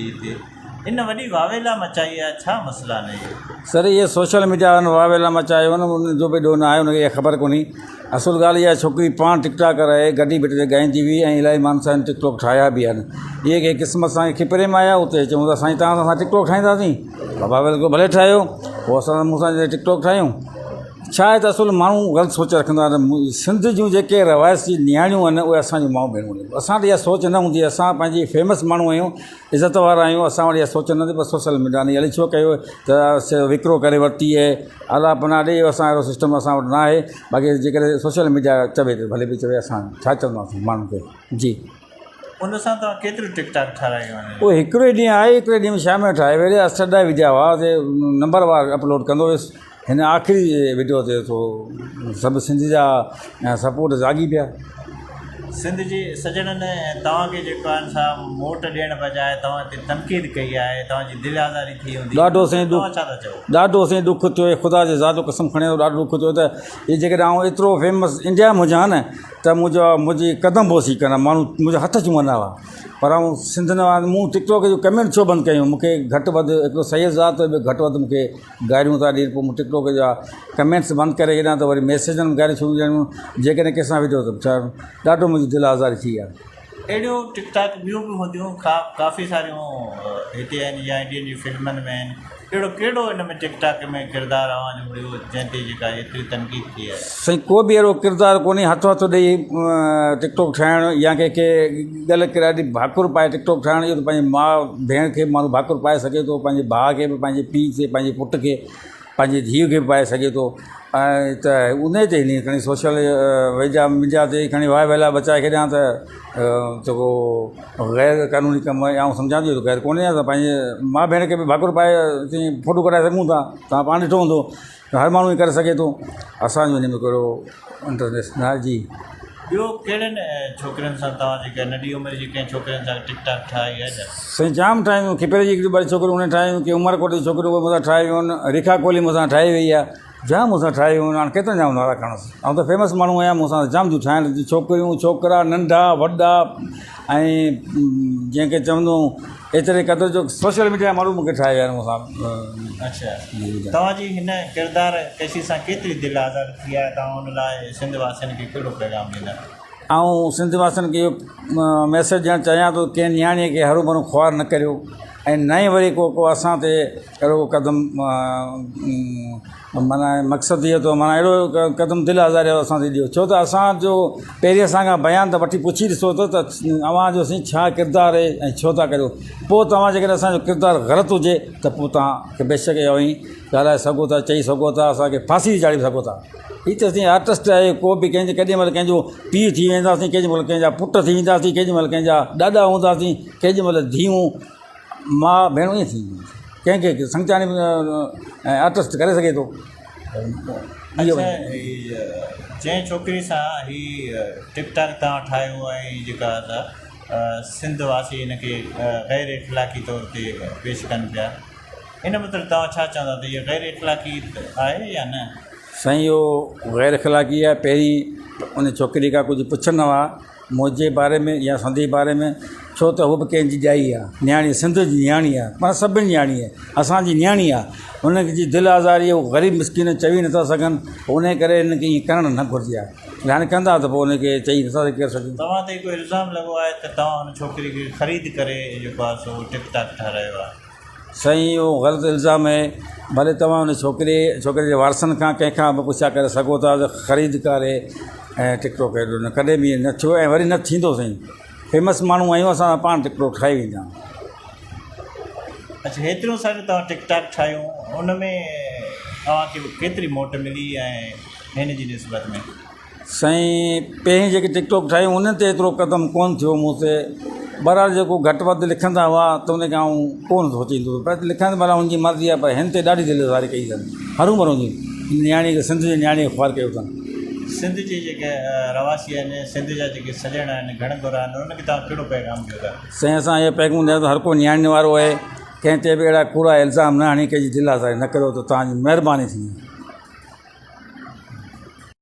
ايندي هتي ان وڏي واويلا مچائي آهي ڇا مسئلا آهن اهي. سر اهي سوشل ميڊيا وارن واويلا مچايو آهن ان جو به ڏوهه نه آهي ان کي اها خبر ڪونهي اصل ڳالهه اها ڇوڪري پاڻ ٽڪ ٽاڪر آهي گڏي ڀٽ تي ڳائيندي هئي ۽ الاهي ماڻهن سان ٽڪ ٽاڪ ٺاهيا به آهن اهي ڪنهن قسمت سان کپري مان آيا اتي چون ٿا سائين توهان سان اسان ٽڪ ٽاڪ ٺاهينداسين بابا بلڪل ڀلي ٺاهيو پوء اسان مون سان ٽڪ ٽاڪ ٺاهيون ڇا آهي ته اصل ماڻهو غلط سوچ رکندا آهن سنڌ جون جيڪي روايتي نياڻيون آهن اهي اسانجون مائون ڀيڻون آهن اسان وٽ اها سوچ نه هوندي اسان پنهنجي فيمس ماڻهو آهيون عزت وارا آهيون اسان وٽ اها سوچ نه هوندي پر سوشل ميڊيا ني الائي ڇو ڪيو ته وڪرو ڪري ورتي آهي الله پناهه ڏي اسان اهڙو سسٽم اسان وٽ نه آهي باقي جيڪڏهن سوشل ميڊيا چوي ته ڀلي به چوي اسان ڇا چونداسين ماڻهن کي جي. ان سان توهان ڪيتريون ٽڪ ٽاڪ ٺارايون آهن؟ اهو هڪڙو ئي ڏينهن آهي هڪڙي ڏينهن ۾ شام جو ٺاهي ويڙي اٺ ڏهه وڊيا هئا سي نمبر وار اپلوڊ ڪندو ويس هن آخري وڊيو تي ٿو سڀ سنڌ جا سپورٽ جاڳي پيا. سنڌ جي سڄڻن توهان کي جيڪو آهن سا موٽ ڏيڻ بجاء توهان تي تنقيد ڪئي آهي توهان جي دل آزاري ٿي هوندي ڏاڍو سائين توهان ڇا ٿا چئو؟ ڏاڍو سائين ڏک ٿيو خدا جي ذات جو قسم کڻي ڏاڍو ڏک ٿيو ته هي جيڪڏهن آئون ايترو فيمس انڊيا ۾ هجان ها نه ته منهنجا منهنجي قدم بوسي ڪندا ماڻهو منهنجا هٿ چمندا هئا پر آئون سنڌ نه آيس مون ٽڪ ٽاڪ جو ڪمينٽ ڇو بند ڪيون مون کي گهٽ وڌ هڪڙو سيد ذات هو ٻيو گهٽ وڌ مون کي گاريون ٿا ڏين پوء مون ٽڪ ٽاڪ جا ڪمينٽس بند ڪري ڇڏيا ته وري ميسيجن ۾ گاريون شروع ٿيون جيڪڏهن ڪنهن سان وڌو ته ڇا ڏاڍو منهنجي دل آزاري ٿي آهي. اهڙيون ٽڪ ٽاڪ ٻيون به هونديون ڪافي ساريون هتي آهن يا انڊين جي فلمن ۾ آهن اهڙو ڪهڙو ان ۾ ٽڪ ٽاڪ ۾ ڪردار اوهان جو هيو جنهن تي جيڪا ايتري تنقيد ٿي آهي. سائين ڪو به اهڙو ڪردار ڪونهي هٿ هٿ ڏئي ٽڪ ٽاڪ ٺاهڻ يا ڪنهن کي ڳل ڪراٽي ڀاڪر پائي ٽڪ ٽاڪ ٺاهڻ اهو ته پنهنجي ماء ڀيڻ کي به ماڻهو ڀاڪر پائي سگهي ٿو پنهنجي ڀاء کي به پنهنجي پيء کي پنهنجي پٽ کي پنهنجي ڌيء کي به پائي سگهي ٿو ۽ ته ان تي هلي کڻي سوشل ويجا ميڊيا تي کڻي واء ويلا بچائي ڇڏيان ته جيڪو غير قانوني ڪم آهي آئون سمجهان ٿو غير ڪونهي اسان پنهنجي ماء ڀيڻ کي به ڀاڪر پائي اسين فوٽو ڪڍائي سگهون ٿا توهان پاڻ ڏٺو هوندو ته هر ماڻهو ائين ڪري سگهي ٿو اسانجو ان ۾ ڪهڙو انٽريسٽ نه آهي جي. ٻيو ڪهڙين ڇوڪرين سان توهان جيڪا ننڍي عمر جي ڪنهن ڇوڪرين سان ٽڪ ٽاڪ ٺاهي آهي ڇا؟ سائين جام ٺاهيون کپري جي هڪڙي ٻه ڇوڪريون انهن ٺاهيون ڪي عمرڪوٽ جي ڇوڪريون اهي مون سان ٺاهي ويون آهن ريکا ڪوهلي مون سان ٺاهي وئي آهي جام مون سان ٺاهي ويون آهن هاڻي ڪيترن جا آئون نالا کڻانس آئون ته فيمس ماڻهو آهيان مون سان جام ٿيون ٺاهن ڇوڪريون ڇوڪرا ننڍا وڏا ۽ جنهن کي چوندو ايتري قدر جو سوشل ميڊيا جا ماڻهو مون کي ٺاهي ويا آهن مون سان. اڇا توهان جي هن ڪردار ڪشي سان ڪيتري دل آزار ٿي آهي توهان ان لاء سنڌ واسين کي ڪهڙو پيغام ڏيندا؟ آئون سنڌ واسين کي اهو ميسيج ڏيڻ چاهيان ٿو ڪنهن نياڻي کي هروڀرو خوار نه ڪريو ۽ نه ئي وري ڪو ڪو اسان تي اهڙو ڪو قدم معنيٰ مقصد اهو ته معنيٰ اهڙو قدم دل آزاري وارو اسان تي ڏيو ڇو ته اسان جو پهرين اسان کان بيان ته وٺي پڇي ڏسو ته اوهان جو سائين ڇا ڪردار آهي ۽ ڇو ٿا ڪريو پوء توهان جيڪڏهن اسان جو ڪردار غلط هجي ته پوء توهان کي بيشڪ اوهين ڳالهائي سگهو ٿا چئي سگهو ٿا اسان کي ڦاسي تي چاڙهي به سگهو ٿا هي ته اسين آرٽسٽ آهيون ڪو به ڪنهن جي ڪيڏي مهل ڪنهن جو پيء ٿي وينداسين ڪيڏي مهل ڪنهن جا پٽ ٿي وينداسين ڪيڏي مهل ڪنهن جا ڏاڏا هونداسين ڪيڏي مهل ڌيئون ماء ڀيڻ ائين ٿي وينديون ڪنهن کي سنگتياڻي به ۽ آرٽسٽ ڪري سگهي ٿو. اڇا جنهن ڇوڪري سان هي ٽڪ ٽاڪ توهان ٺاهيو ۽ جيڪا سنڌ واسي هن کي غير اخلاقي طور تي پيش ڪن پيا ان متعلق توهان ڇا چوندا ته اهو غير اخلاقي آهي يا نه؟ سائين اهو غير اخلاقي آهي پهرين ان ڇوڪري کان ڪجهه پڇندا هئا منهنجي باري ۾ يا سندي باري ۾ ڇو ته هو به ڪنهن جي ڄائي آهي نياڻي سنڌ جي نياڻي آهي پر سڀني نياڻي آهي اسان جي نياڻي آهي هن جي دل آزاري هو غريب مسڪين چوي نٿا سگهن ان ڪري هن کي ائين ڪرڻ نه گهرجي ها هاڻي ڪندا ته پوء ان کي چئي نٿا ڪري سگهون. توهان تي هڪ الزام لڳو آهي ته توهان ان ڇوڪري کي خريد ڪري جيڪو آهي سو ٽڪ ٽاڪ ٺهرايو آهي. سائين اهو غلط الزام آهي ڀلي توهان ان ڇوڪري ڇوڪري جي وارثن کان ڪنهن کان به پڇا ڪري سگهو ٿا ته خريد ڪري ۽ ٽڪ ٽاڪ ايڏو نه ڪڏهن به ائين نه ٿيو ۽ وري نه ٿيندو سائين فيمس ماڻهو آهيون اسان پاڻ ٽڪ ٽاڪ ٺاهي ويندا آهيون. اڇا هيتريون ساريون توهان ٽڪ ٽاڪ ٺاهيون ان ۾ اوهان کي ڪيتري موٽ ملي ۽ هن جي نسبت ۾. سائين پهرين جيڪي ٽڪ ٽاڪ ٺاهيون انهن تي ايترو قدم ڪونه ٿيو مون تي بهرحال جيڪو گهٽ وڌ لکندا هئا ته ان کي آئون ڪونه سوچيندو هوس پر لکن ڀلا ان جي مرضي آهي پر هن تي ڏاڍي دل آزاري ڪئي اٿن هرون ڀرون جي نياڻي کي سنڌ جي نياڻي کي خوار ڪيو اٿن. سنڌ جي جيڪي رهواسي آهن سنڌ جا جيڪي سڄڻ آهن گهڻ گهر آهن انهن کي توهان ڪهڙو پيغام ڏيو ٿا. سائين اسان اهو پيغام ڏيون ٿا هر ڪو نياڻين وارو آهي ڪنهن تي به اهڙا ڪوڙا الزام نه هڻي ڪنهن جي دل آزاري نه ڪريو ته توهان جي مهرباني ٿيندي.